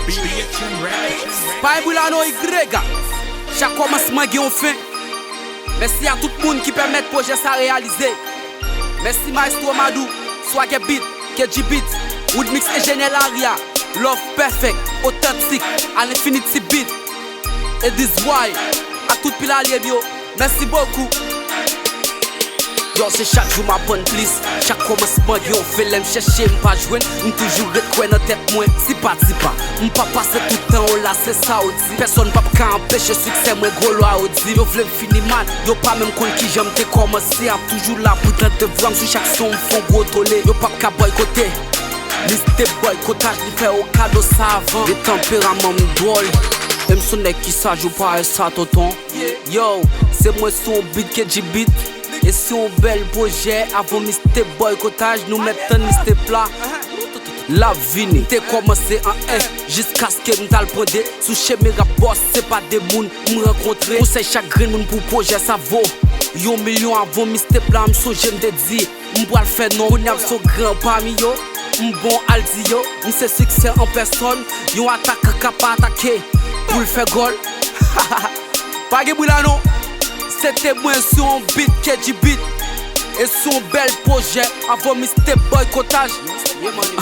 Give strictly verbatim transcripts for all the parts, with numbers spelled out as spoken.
Pay Boulano Y. Chak kòmansman gen yon fen. Mèsi a tout moun ki pèmèt pwojè sa reyalize. Mèsi Maestro Madou, Swagger Beat, K G Beat, Woodmix enjenyè lari a, Love Perfect, Otantik, Al Infinity Beat, Edis Boy, ak tout pil alye m yo. Mèsi bokou. Yo, se chak jou m aprann plis. Chak kòmansman gen yon fen, lè m chèche m pa jwenn. M toujou ret kwè nan tèt mwen, tipa tipa. M pa pase tout tan w la, se sa w di. Pèsonn p ap ka anpeche siksè mwen, gwo lwa w di. Yo vle m fini mal, yo pa menm konn kijan m te kòmanse. Ap toujou la pou tande vwa m, sou chak son m fon gwo tole. Yo p ap ka bòykote. Mister Bòykotaj li fè w kado sa avan. De tanperaman m dwòl. E m se yon nèg ki saj, ou pa wè sa tonton. Yo, se mwen sou yon beat K G Beat. E se yon bèl pwojè avan Mister Bòykotaj, nou mèt tann Mister Pla. L ap vini. M te kòmanse an en, jiskaske m t al pran de. Sou chemen rap bòs, se pa de moun m rankontre. Konsèy chak grenn moun pou pwojè sa vo yon milyon avan Mister Pla, m sonje m te di. M pral fè non, kounye a m se yon gran pami yo. M bon al di yo, m se siksè an pèsòn. Yon atak k ap atake pou l fè gòl. Pa gen bri la non. Se te mwen sou yon beat K G Beat. E sou yon bèl pwojè avan Mister Bòykotaj.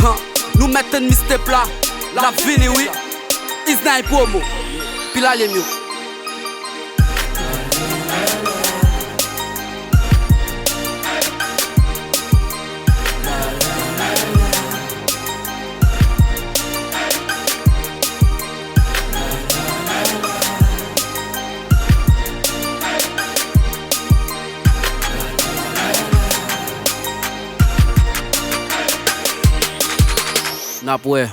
Han, nou mèt tann Mister Pla. L ap vini wi. Isnay Promo. Pil alye m yo. N ap wè.